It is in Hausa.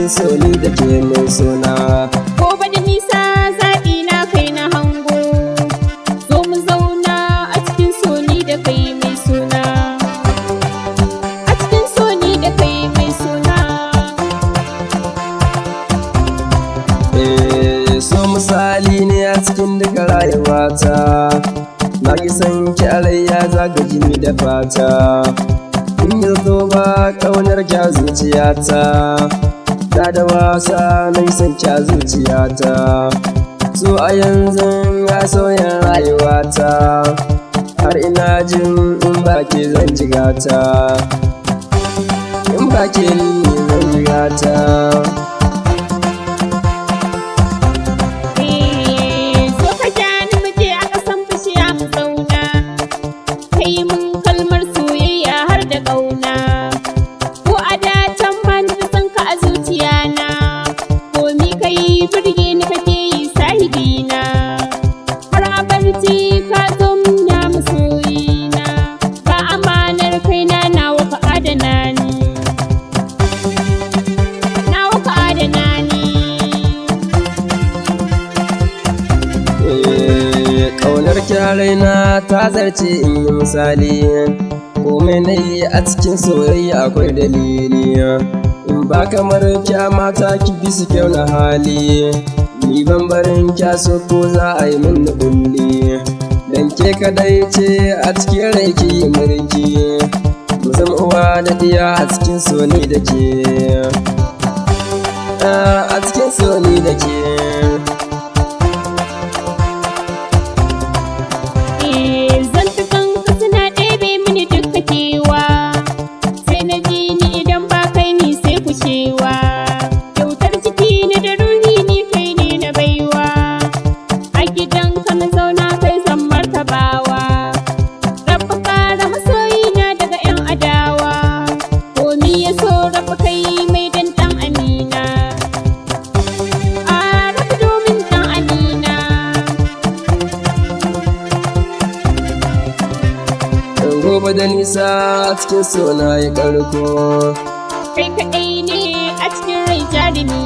cikin soni da ke mai suna. Gobe da nisa zaɓi na kai na hango. Zo mu zauna a cikin soni da kai mai suna. A cikin soni da kai mai suna. Eh, so misali ne a cikin duka rayuwata. Na ki san ki a rai ya zaga jini da fata. In yi zo ba ƙaunar ki a zuciyata. Da da wasa na yi son ki a zuciyata. So a yanzu ya sauya rayuwata. Har ina jin in ba ke zan jigata. In ba ke ni zan jigata. Eh, zo ka ja ni mu je a ƙasan bishiya mu zauna. Kai mun kalmar soyayya har da ƙauna. Ko a da can ba ni da son ka a zuciya na. Komi kai birge ni kake yi sahibina. Har a barci ka zo mun ya masoyina. Ba amanar kaina nawa ka adana ni. Nawa ka adana ni. Eh, ƙaunar raina ta zarce in yi misali. Komai na yi a cikin soyayya akwai dalili. In ba kamar kya mata ki bi su kyau na hali. Ni ban barin kya so ko za a yi min kulli. Dan ke kadai ce a cikin rai ki yi mulki. Mu zama uwa da ɗiya a cikin soni da ke. Ah, a cikin soni da ke. Eh, zantukan ka suna ɗebe mini duka kewa. Sai na ji ni idan ba kai ni sai kushewa. Kyautar ciki na da ruhi ni kai ne na baiwa. A gidan ka na zauna kai zan martabawa. Rabba kara masoyina daga 'yan adawa. Komi ya so rabba kai mai dan ɗan amina. A rabba domin ɗan amina. Gobe da nisa a cikin sona ya karko. Kai kaɗai ne a cikin rai jarumi.